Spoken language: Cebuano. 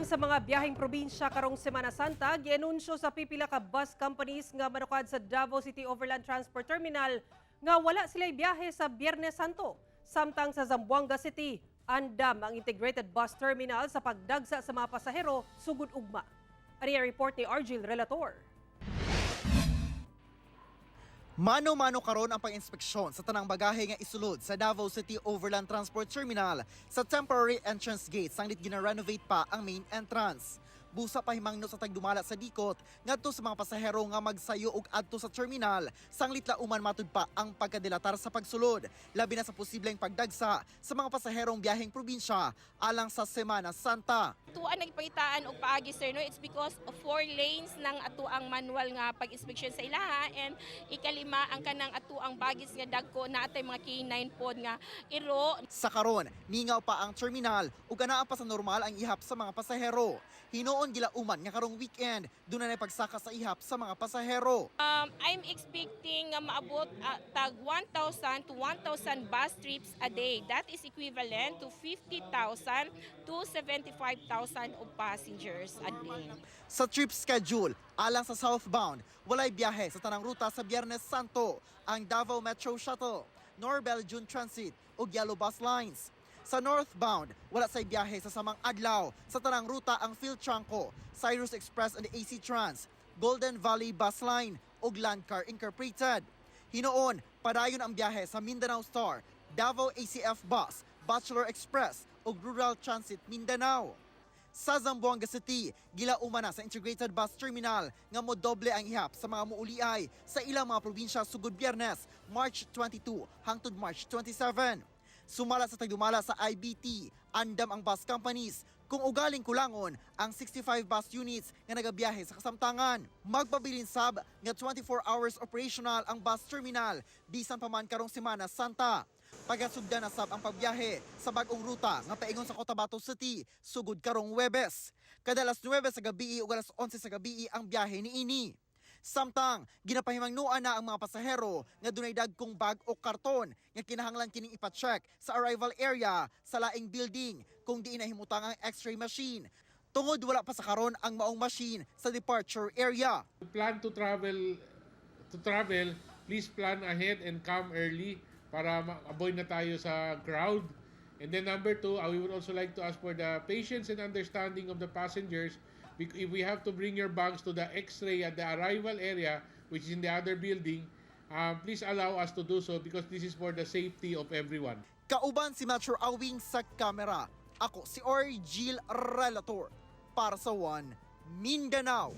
Sa mga biyaheng probinsya karong Semana Santa, gianunsyo sa pipila ka bus companies nga manukad sa Davao City Overland Transport Terminal nga wala sila'y biyahe sa Biyernes Santo. Samtang sa Zamboanga City, andam ang integrated bus terminal sa pagdagsa sa mga pasahero sugod ugma. Ani ang report ni Argil Relator. Mano-mano karon ang pag-inspeksyon sa tanang bagahe nga isulod sa Davao City Overland Transport Terminal sa temporary entrance gate sanglit gina-renovate pa ang main entrance. Busa pahimangno sa tagdumala sa dikot ngadto sa mga pasahero nga magsayo og adto sa terminal sanglit lauman matud pa ang pagkadilatar sa pagsulod, labi na sa posibleng pagdagsa sa mga pasaherong biyaheng probinsya alang sa Semana Santa. Atuan nagpangitaan og paagi, sir, no, it's because of four lanes ng atuang manual nga pag-inspection sa ilaha and ikalima ang kanang atuang baggage nga dagko na atay mga K9 pod nga iro. Sa karon, ningaw pa ang terminal ug anaa pa sa normal ang ihap sa mga pasahero. Hinuon gilauman nga karong weekend duna na pagsaka sa ihap sa mga pasahero. I'm expecting nga maabot tag 1,000 to 1,000 bus trips a day. That is equivalent to 50,000 to 75,000 of passengers a day. Sa trip schedule, alang sa southbound, walay biyahe sa tanang ruta sa Biyernes Santo ang Davao Metro Shuttle, Norbel June Transit ug Yellow Bus Lines. Sa northbound, wala say biyahe sa samang adlaw sa tanang ruta ang Philtranco, Cyrus Express and AC Trans, Golden Valley Bus Line ug Landcar Incorporated. Hinuon, padayon ang biyahe sa Mindanao Star, Davao ACF Bus, Bachelor Express ug Rural Transit Mindanao. Sa Zamboanga City, gilauman na sa Integrated Bus Terminal nga modoble ang ihap sa mga muuliay sa ilang mga probinsya sugod Biyernes, March 22 hangtod March 27. Sumala sa tagdumala sa IBT, andam ang bus companies kung ugaling kulangon ang 65 bus units nga nagabiyahe sa kasamtangan. Magpabilin sab nga 24 hours operational ang bus terminal bisan pa man karong Semana Santa. Pagasugdan na sab ang pagbiyahe sa bag-ong ruta nga paingon sa Cotabato City sugod karong Webes. Kada alas 9 sa gabi ug alas 11 sa gabi ang biyahe niini. Samtang ginapahimangnuan na ang mga pasahero nga dunay dagkong bag o karton nga kinahanglan kining ipa-check sa arrival area sa laing building kung diin nahimutang ang X-ray machine. Tungod wala pa sa karon ang maong machine sa departure area. Plan to travel, please plan ahead and come early para ma-avoid na tayo sa crowd. And then number two, we would also like to ask for the patience and understanding of the passengers. If we have to bring your bags to the X-ray at the arrival area, which is in the other building, please allow us to do so because this is for the safety of everyone. Kauban si Metro Awing sa kamera. Ako si Orgil Relator para sa One Mindanao.